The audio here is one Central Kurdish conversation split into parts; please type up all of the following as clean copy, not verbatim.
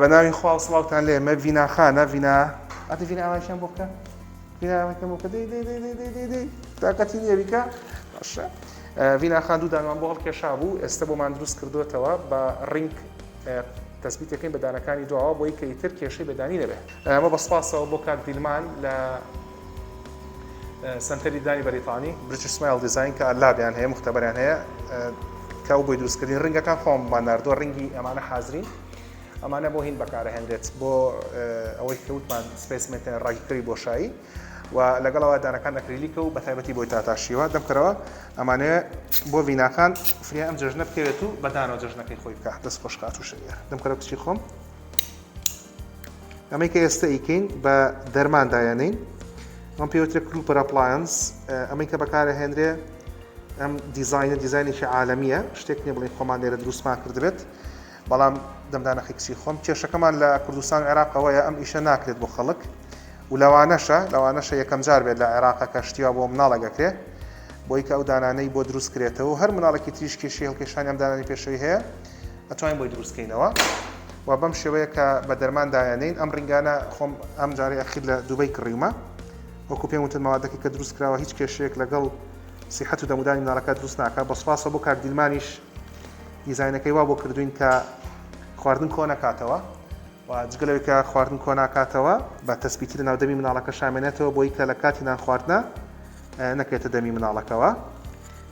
بە ناوی خوا و سڵاوتان لێ مە ڤینا خانە ڤینا ئەتی ڤینا ئاوایشیان بۆ بکە ڤینا ئاوایشیان بۆ بکە دەی دەی دەی دەی دەی دەی دەی تاقەتی نییە بیکە باشە ڤینا خان دوو دانمان بۆ هەڵکێشا بوو ئێستا بۆمان دروست کردوێتەوە بە ring تەسبیتەکەین بە دانەکانی دواوە بۆی کە ئیتر کێشەی بەدانی نەبێ ئەمە بە سپاسەوە بۆ کاک دیلمان لە سەنتەری دانی بەریتانی British Smile Design کە lab یان هەیە مختبەریان هەیە کە ئەو بۆی دروستکردنی ring ەکان خۆم بۆمان ناردووە ring ی ئەمانە حازرین ئەمانە بۆ هین بەکارەهێنرێت بۆ ئەوەی کە وتمان space maintainer ڕاگیرکەری بۆشایی و لەگەڵەوە دانەکان ئەکریلیکە و بە تایبەتی بۆی تاتاشیوە دەمکەرەوە ئەمانەیە بۆ ڤیناکان فریا ئەم جەژنە بکەوێت و بەدانەوە جەژنەکەی خۆی بکە دەست خۆش خاتوو شەویار دەمکەرەوە کچی خۆم ئەمەی کە ئێستا ئیکەین بە دەرمان دایەنین ئەم پێوترە Cooper appliance ئەمەی کە بەکارەهێنرێ ئەم دیزینە دیزینێکی عالەمیە شتێک نیە بڵین خۆمان لێرە دروستمان کردبێت بەڵام دەمدانەخی کچی خۆم کێشەکەمان لە کوردستان عێراقەوەیە ئەم ئیشە ناکرێت بۆ خەڵک و لەوانەشە لەوانەشە یەکەم جار بێت لە عێراقە کە شتیوا بۆ مناڵێک ئەکرێ بۆی کە ئەو دانانەی بۆ دروست کرێتەوە هەر مناڵێکی تریش کێشەی هەڵکێشانی ئەم دانانی پێشەوەی هەیە ئەتوانین بۆی دروست کەینەوە و بەم شێوەیە کە بە دەرمان دایانین ئەم ring انە خۆم ئەم جارەی ئەخیر لە دوبەی کڕیومە وەکو پێم وتن مەوادەکەی کە دروست کراوە هیچ کێشەیەک لەگەڵ سیحەت و دەمودانی مناڵەکە دروست ناکە بە سوپاسەوە بۆ کاک دیلمانیش دیزاینەکەی وا بۆ کردوین کە خواردن کۆ نەکاتەوە و جگە لەوەی کە خواردن کۆ ناکاتەوە بە تەسبیتی لە ناو دەمی مناڵەکە شامێنێتەوە بۆی کە لە کاتی نان خواردنە نەکرێتە دەمی مناڵەکەوە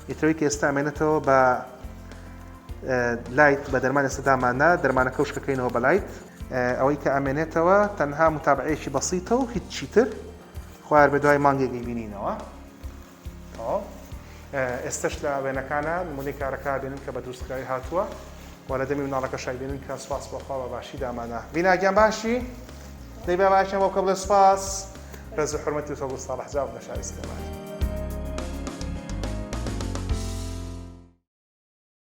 ئیترەوەی کە ئێستا ئەمێنێتەوە بە light بە دەرمان ئێستا داماننا دەرمانەکە وشکەکەینەوە بە light ئەوەی کە ئەمێنێتەوە تەنها متابعەیەکی بەسیتە و هیچ چیتر خوار بە دوای مانگێک بینینەوە تەواو ئێستش لە وێنەکانە نمونەی کارەکە بینن کە بە دروستکراوی هاتووە و لە دەمی مناڵەکە شای بینن کە سوپاس بۆ خوا بە باشی دامانە بیناگیان باشی دەی با باشیان بۆ بکە بڵێ سوپاس ڕێز و حرمەتی و سەڵ و ساڵح جاوب لە شاری سلێمانی.